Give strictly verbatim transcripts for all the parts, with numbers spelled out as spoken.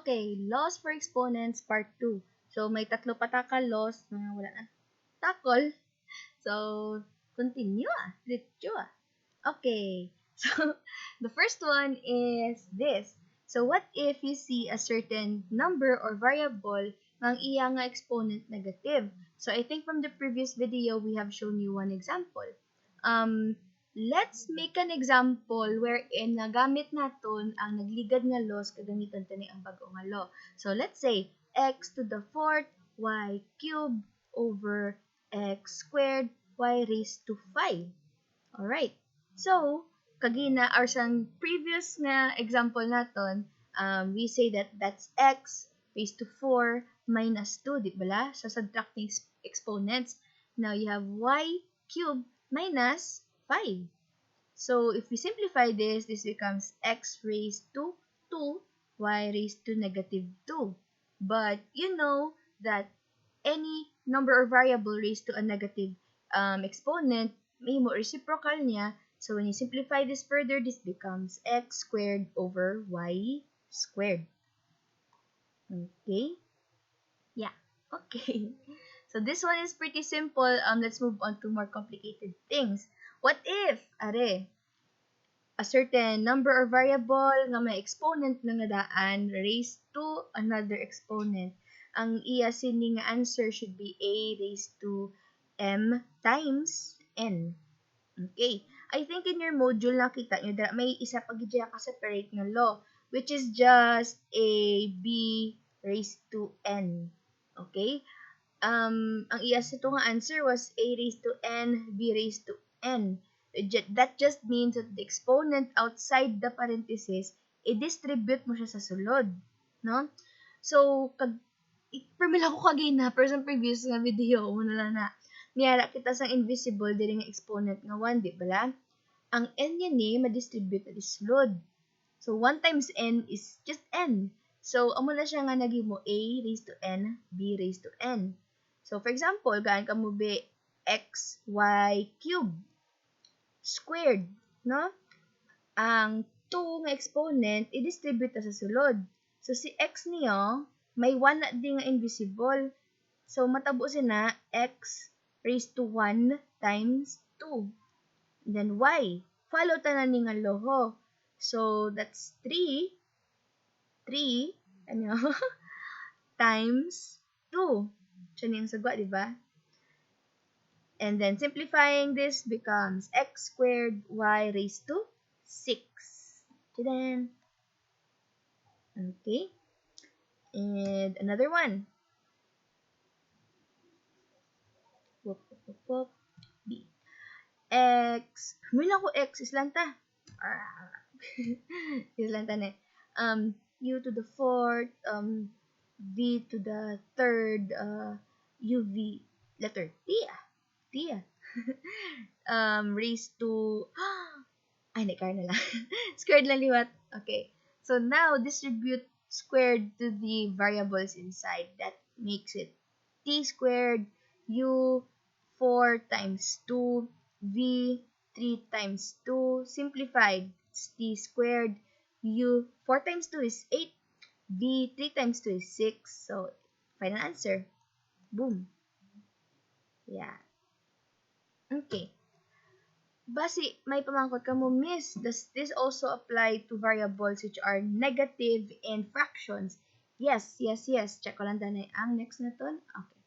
Okay, laws for exponents part two. So, may tatlo pa ta ka laws nga wala na tackle. So, continue ah. Diretso ah. Okay. So, the first one is this. So, what if you see a certain number or variable nga ang iya nga exponent negative? So, I think from the previous video, we have shown you one example. Um, let's make an example wherein nagamit naton ang nagligad nga laws kag gamiton ta ni ang bag-o nga law. So, let's say, x to the fourth, y cubed over x squared, y raised to five. Alright. So, kagina, or sa previous nga example naton, um, we say that that's x raised to four minus two, di bala? So, subtracting ex- exponents. Now, you have y cubed minus five. So, if we simplify this, this becomes x raised to two, y raised to negative two. But you know that any number or variable raised to a negative um, exponent, may mo reciprocal niya. So, when you simplify this further, this becomes x squared over y squared. Okay? Yeah. Okay. So, this one is pretty simple. Um, let's move on to more complicated things. What if, are, a certain number or variable nga may exponent nga daan raised to another exponent, ang iya sini nga answer should be a raised to m times n. Okay. I think in your module nakita nyo dira may isa pa gid siya ka separate nga law, which is just a b raised to n. Okay? Um, ang iya sa ito nga answer was a raised to n, b raised to n. Ju- That just means that the exponent outside the parenthesis, i-distribute mo siya sa sulod. No? So, kag, i- permi lang ko kagina, pero sa previous nga video, mo na lang na, niyara kita sang invisible, diri nga exponent nga one, di bala? Ang n niya ni, ma-distribute na di sulod. So, one times n is just n. So, amo na siya nga naging mo a raised to n, b raised to n. So, for example, gaan ka mo be x y cubed squared, no? Ang two nga exponent, i-distribute na sa sulod. So, si x niyo, may one na di nga invisible. So, matabo sina x raised to one times two. And then y. Follow tanan ni nga law. So, that's three. Three, ano? Times two. Siya ni ang sagwa, di ba? And then, simplifying this becomes x squared y raised to six. Tada! Okay. And another one. Wop, wop, wop, wop. B. X. May lang ko x. Islan ta. Islan ta na. Um, u to the fourth, um, v to the third, uh, uv, letter t ah. T ah. Um, raised to, ay, hindi, kaya na lang. Squared lang liwat. Okay. So now, distribute squared to the variables inside. That makes it t squared, u four times two, v three times two. Simplified, it's t squared, u four times two is eight, v three times two is six. So, final answer. Boom. Yeah. Okay. Basi, may pamangkot ka mo, "Miss, does this also apply to variables which are negative in fractions?" Yes, yes, yes. Check ko lang tanay ang next naton. Okay.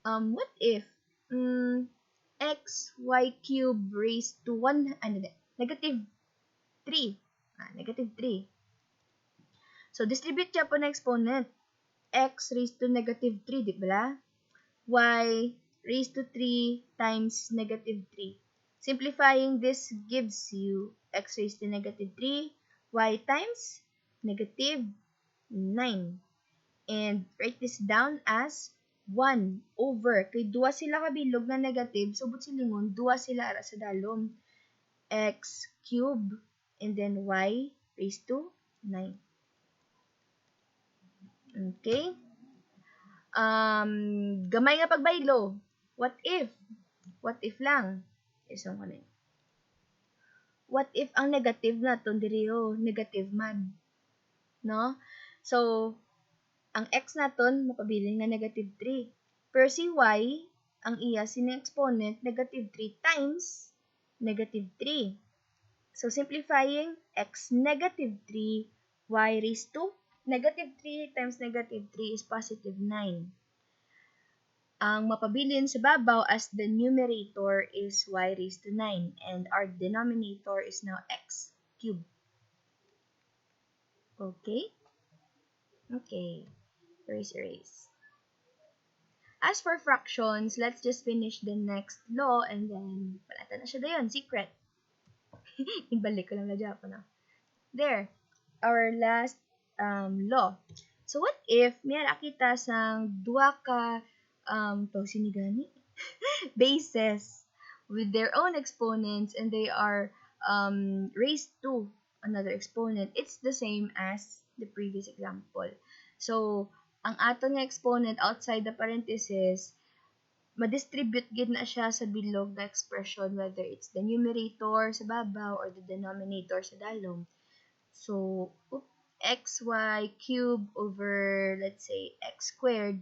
Um, what if, mm, x y cube raised to one, ano, negative three. Ah, negative three. So, distribute siya po na exponent. X raised to negative three, di ba? Y raised to three times negative three. Simplifying this gives you x raised to negative three, y times negative nine. And write this down as one over. Kay duwa sila ka bilog na negative, so buot silingon, duwa sila ara sa dalom. X cube and then y raised to nine. Okay? Um, gamay nga pagbaylo. What if? What if lang? Isang ko na yun. What if ang negative naton diri, oh, negative man? No? So, ang x naton mapabilin nga negative three. Pero si y, ang iya sining exponent, negative three times negative three. So, simplifying, x negative three, y raised to negative three times negative three is positive nine. Ang mapabilin sa babaw as the numerator is y raised to nine, and our denominator is now x cubed. Okay? Okay. Erase, erase. As for fractions, let's just finish the next law and then wala ta na siya dayon. Secret. Ibalik ko lang na Japan, ah. There. Our last um, law. So what if may ara kita sang duha ka um to sini gani bases with their own exponents and they are um raised to another exponent? It's the same as the previous example. So ang aton nga exponent outside the parenthesis, ma-distribute gid na siya sa bilog nga expression, whether it's the numerator sa babaw or the denominator sa dalom. So, oop, x y cube over, let's say, x squared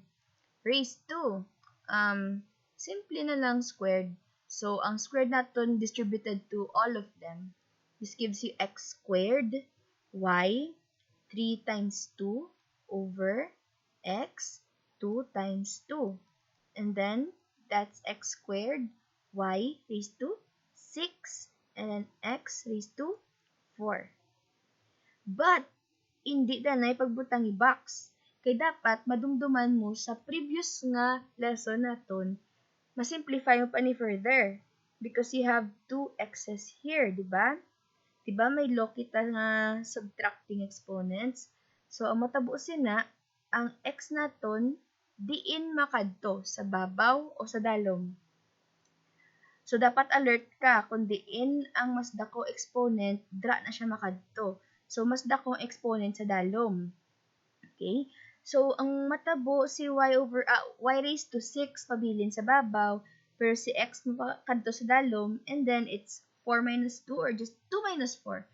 raised to, um, simple na lang squared. So, ang squared naton distributed to all of them. This gives you x squared, y, three times two over x, two times two. And then, that's x squared, y raised to six, and then x raised to four. But, hindi danay pagbutangi box. Kay dapat madumduman mo sa previous nga lesson naton, ma-simplify mo pa ni further. Because you have two x's here, di ba? Di ba may law kita nga subtracting exponents? So, ang matabo sina, ang x naton diin makadto, sa babaw o sa dalom. So, dapat alert ka kung diin ang mas dako exponent, dra na siya makadto. So, mas dakong exponent sa dalom. Okay? So, ang matabo si y over, ah, y raised to six pabilin sa babaw, pero si x makadto sa dalom, and then it's four minus two or just two minus four.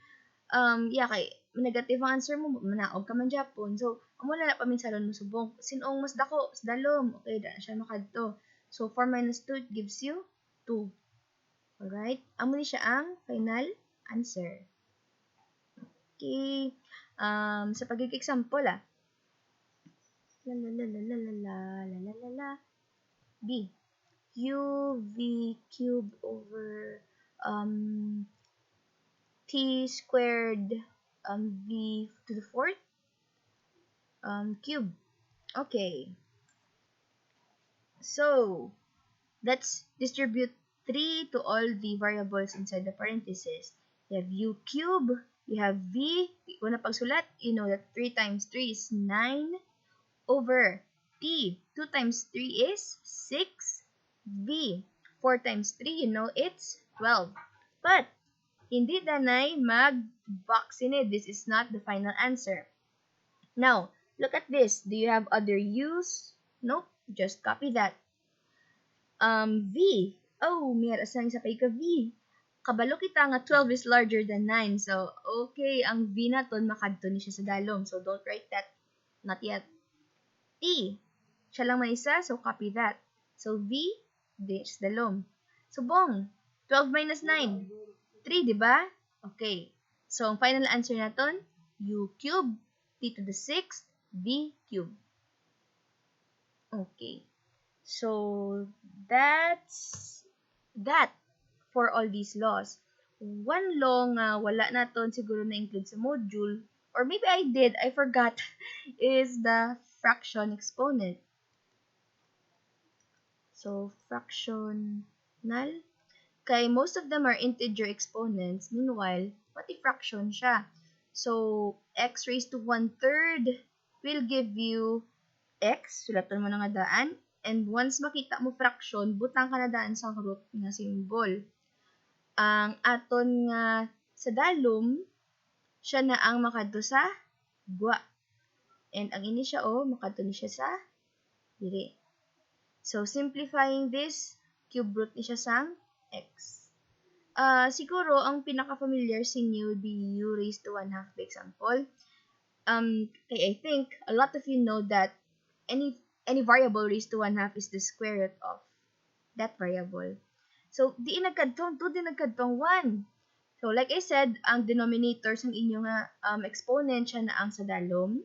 Um, yeah, kay negative ang answer mo, manaog ka man gyapon. So, amo na lang paminsaron mo subong. Sin-ong mas dako, sa dalom. Okay, dra siya makadto. So, four minus two, it gives you two. Alright? Amo ni siya ang final answer. Okay. Um, sa pag-example, ah. La, la, la, la, la, la, la, la, la, la, la. B. Q V cube over, um, T squared, um, V to the fourth, um, cube. Okay. So, let's distribute three to all the variables inside the parentheses. You have U cube, you have V, kung na pagsulat, you know that three times three is nine over T. Two times three is six V. Four times three, you know, it's twelve. But, hindi danay mag-box ini. This is not the final answer. Now, look at this. Do you have other U's? Nope. Just copy that. Um, V. Oh, may ara sang isa pa ka V. Kabalo kita nga twelve is larger than nine. So, okay, ang V naton makadto ni siya sa dalom. So, don't write that. Not yet. T. Siya lang man isa, so copy that. So, V, di sa dalom. Subong, twelve minus nine. Three, di ba? Okay. So, ang final answer naton, U cube, T to the sixth, V cube. Okay. So, that's that for all these laws. One law nga wala naton siguro na-include sa module, or maybe I did, I forgot, is the fraction exponent. So, fractional. Kay most of them are integer exponents. Meanwhile, pati fraction siya. So, x raised to one-third will give you x, sulaton mo na nga daan. And once makita mo fraction, butang ka na daan sa root nga symbol. Ang aton nga sa dalom, siya na ang makadto sa gwa. And ang ini siya, oh, makadto ni siya sa diri. So, simplifying this, cube root ni siya sang x. Ah, siguro, ang pinaka-familiar sa inyo would be u raised to one half, for example. Um, kay I think a lot of you know that any any variable raised to one half is the square root of that variable. So, di nagkadtong two, di nagkadtong one. So, like I said, ang denominator sang inyo nga um, exponent siya na ang sa dalom.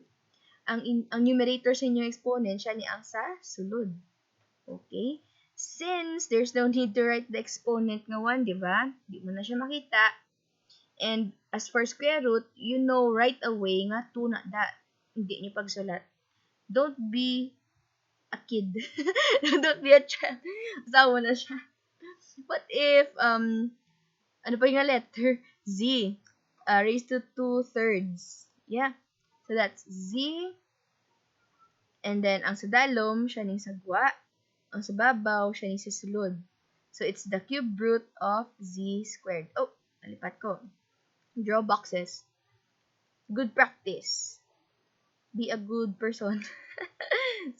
Ang, in, ang numerator sa inyong exponent siya ni ang sa sulod. Okay? Since there's no need to write the exponent nga one, di ba? Di mo na siya makita. And as for square root, you know right away nga two na da. Hindi niyo pagsulat. Don't be a kid. Don't be a child. Asawa na siya. What if, um, ano pa yung letter? Z. Uh, raised to two thirds. Yeah. So that's Z. And then, ang sa dalom, siya ning sagwa. Ang sa babaw, siya ning sa sulod. So, it's the cube root of Z squared. Oh, nalipat ko. Draw boxes. Good practice. Be a good person.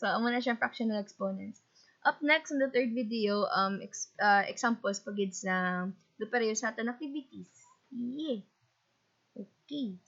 So, amo na siyang fractional exponents. Up next, in the third video, um, ex- uh, examples pa gid sa dupareho sa aton activities. Yeah. Okay.